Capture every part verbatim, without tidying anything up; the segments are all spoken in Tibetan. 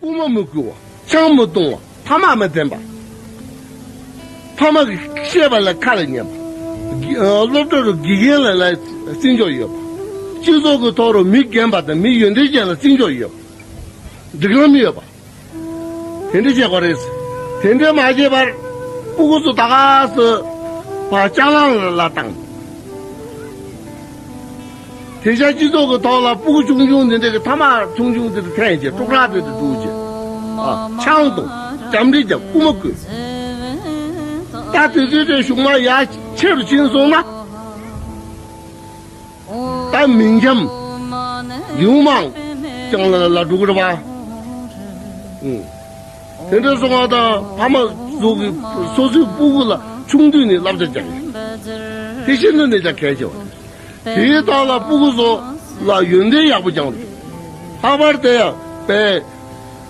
རྐུ་མ་མི་རྐུ་བ། ཆང་མི་འཐུང་བ། ཕ་མ་མི་འཐེན་པ། ཕ་མ་གིས་བཤད་པ་ལ་ཁ་ལ་ཉན་པ། དགེ- ཨ། སློབ་གྲྭ་རུ་དགེ་རྒན་ལ་ལ་བརྩི་འཇོག་ཡོད་པ། སྤྱི་ཚོགས་ཀྱི་ཐོག་རུ་མི་རྒན་པ་དང་མི་ཡོན་ཏན་ཅན་ལ་བརྩི་འཇོག་ཡོད་པ། སྒྲིག་ལམ་ཡོད་པ། དེ་འདྲ་བྱེད་དགོས་རེད། དེ་འདྲ་མ་བྱས་པར་སྤུ་གུ་ཚོ་ད་ག་སེ་ཕར་ལྕགས་གླང་ལ་བཏང་། དེང་སང་སྤྱི་ཚོགས་ཀྱི་ཐོག་ལ་སྤུ་གུ་ཆུང་ཆུང་འདི་འདྲ་གི་ཐ་མག་ཆུང་ཆུང་འདི་འདྲ་འཐེན་བྱས་ཀྲུག་ཀྲག་འདི་འདྲ་འདུག་བྱས། ཨ། ཆང་འཐུང་། འཁྱམ་འདྲེ་རྒྱབ། རྐུ་མ་རྐུ། ད་དེ་ཚོའི་གྲས་གཞུག་མ་ཡར་ཆེ་རུ་ཕྱིན་སོང་ན། ད་མི་འཁྱམ། ཡུང་མང་ཅང་ལ་ལ་འགྲོ་གི་རེད་པ། ཨུང་། དེ་འདྲ་སོང་བ་དང་ཕ་མ་ཚོ་གིས་སོ་སོའི་སྤུ་གུ་ལ་ཆུང་དུས་ནས་བསླབ་བྱ་སྦྱང་ཡ། དེ་ཤིན་ཏུ་ནས་ཀྱང་གལ་ཆེ་བ་རེད། དེའི་ཐོག་ལ་སྤུ་གུ་ཚོ་ལ་ཡོན་ཏན་ཡག་པོ་སྦྱང་དགོས། ལྷག་པར་དུ་ཡང་དཔེ།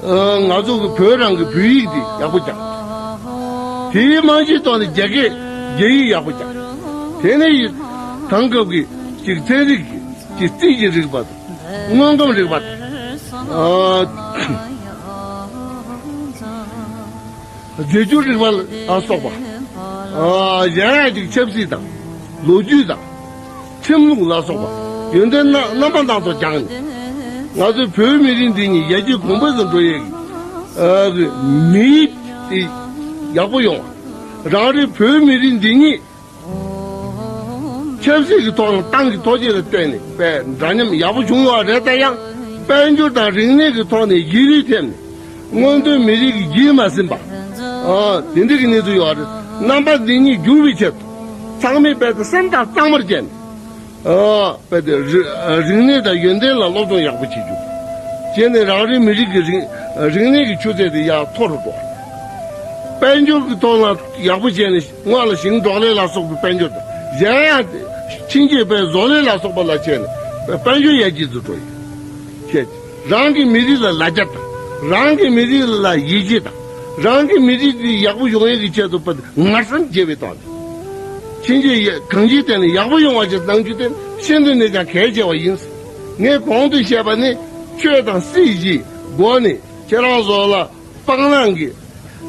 ཨ། ང་ཚོ་གི་བོད་རང་གི་བོད་ཡིག་འདི་ཡག་པོ་སྦྱང་། དེའི་རྨང་གཞིའི་ཐོག་ནས་རྒྱ་སྐད་རྒྱ་ཡིག་ཡག་པོ་སྦྱང་། དེ་ནས་དེང་སྐབས་ཀྱི་ཅིག་ཚན་རིག་གི་ཅིག་རྩིས་ཀྱི་རིག་པ་དང་། དངོས་ཁམས་རིག་པ་དང་། ཨ། རྫས་འགྱུར་རིག་པ་ལ་སོགས་པ། ཨ། གཞན་ཡང་ཅིག་ཆབ་སྲིད་དང་། ལོ་རྒྱུས་དང་། ཁྲིམས་ལུགས་ལ་སོགས་པ་ཡོན་ཏན་རྣམ་རྣམ་པ་སྣ་ཚོགས་སྦྱངས་ནས། ང་ཚོའི་བོད་མི་རིགས་འདི་ཉིད་ཡར་རྒྱས་གོང་འཕེལ་དུ་འགྲོ་ཡས་ཀྱི། ཨ། གི་མི་ཡིད་དེ་ཡག་པོ་ཡོང་བ། རང་རེའི་བོད་མི་རིགས་འདི་ཉིད་ཆབ་སྲིད་ཀྱི་ཐོག་ལ་ཏང་གི་ཐོག་གཅིག་ལ་བརྟེན་ནས་དཔེ་འདྲ་མཉམ་ཡག་པོ་བྱུང་ཡོད་རེད། ད་ཡང་དཔལ་འབྱོར་དང་རིག་གནས་ཀྱི་ཐོག་ནས་རྒྱུན་རིང་ཐེབས་ནས། མངོན་མཐོའི་མི་རིགས་ཀྱི་རྒྱུན་མ་ཟིན་པ། ཨ། དེ་འདྲ་གི་གནས་ཚུལ་ཡོད་རེད། རྣམ་པ་འདི་ཉིད་བསྒྱུར་བའི་ཆེད་དུ། ཚང་མས་དཔེ་དེ་སེམས་ཐག་གཙང་མར་བཅད་ནས། ཨ། དཔེ་དེ་རི- རིག་གནས་དང་ཡོན་ཏན་ལ་སློབ་སྦྱོང་ཡག་པོ་བྱེད་རྒྱུ། བྱས་ནས་རང་རེའི་མི་རིགས་ཀྱི་རིག- རིག་གནས་ཀྱི་ཆུ་ཚད་དེ་ཡར་མཐོ་རུ་འགྲོ། དཔལ་འབྱོར་གྱི་ཐོག་ལ་ཡག་པོ་བྱས་ནས་སྔོན་ལ་ཞིང་འབྲོག་ལས་ལ་སོགས་པའི་དཔལ་འབྱོར་དང་། གཞན་ཡང་ཕྱིན་ཆད་དཔེ་བཟོ་ལས་ལ་སོགས་པ་ལ་བྱས་ནས་དཔལ་འབྱོར་ཡར་རྒྱས་སུ་འགྲོ་ཡི། བྱས། རང་གི་མི་རིགས་ལ་ལ་རྒྱ་དང་། རང་གི་མི་རིགས་ལ་ཡིད་ཆེས་དང་། རང་གི་མི་རིགས་འདི་ཡག་པོ་ཡོང་ཡས་ཀྱི་ཆེད་དུ་དཔེ་ངར་སེམས་བསྐྱེད་པའི་ཐོག་ནས། ཕྱིན་ཆད་ཡ- གང་ཅིའི་ཐད་ནས་ཡག་པོ་ཡོང་བ་ཞིག་གནང་རྒྱུ་དེ་ཤིན་ཏུ་ནས་ཀྱང་གལ་ཆེ་བ་ཡིན། ངས་གོང་དུ་བཤད་པ་ནི་ཆོས་དང་སྲིད་བཞིའི་སྒོ་ནས་ཁྱེད་རང་ཚོ་ལ་སྤང་བླང་གི།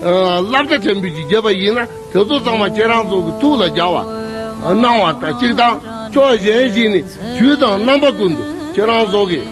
ཨ། བསླབ་བྱ་ཕྲན་བུ་ཅིག་བརྒྱབ་པ་ཡིན་ན། དེ་ཚོ་ཚང་མ་ཁྱེད་རང་ཚོ་གི་ཐུགས་ལ་འཇགས་པ་གནང་བ་དང་གཅིག་དང་། ཕྱོགས་གཞན་ཞིག་ནས་དུས་དང་རྣམ་པ་ཀུན་ཏུ་ཁྱེད་རང་ཚོ་གི་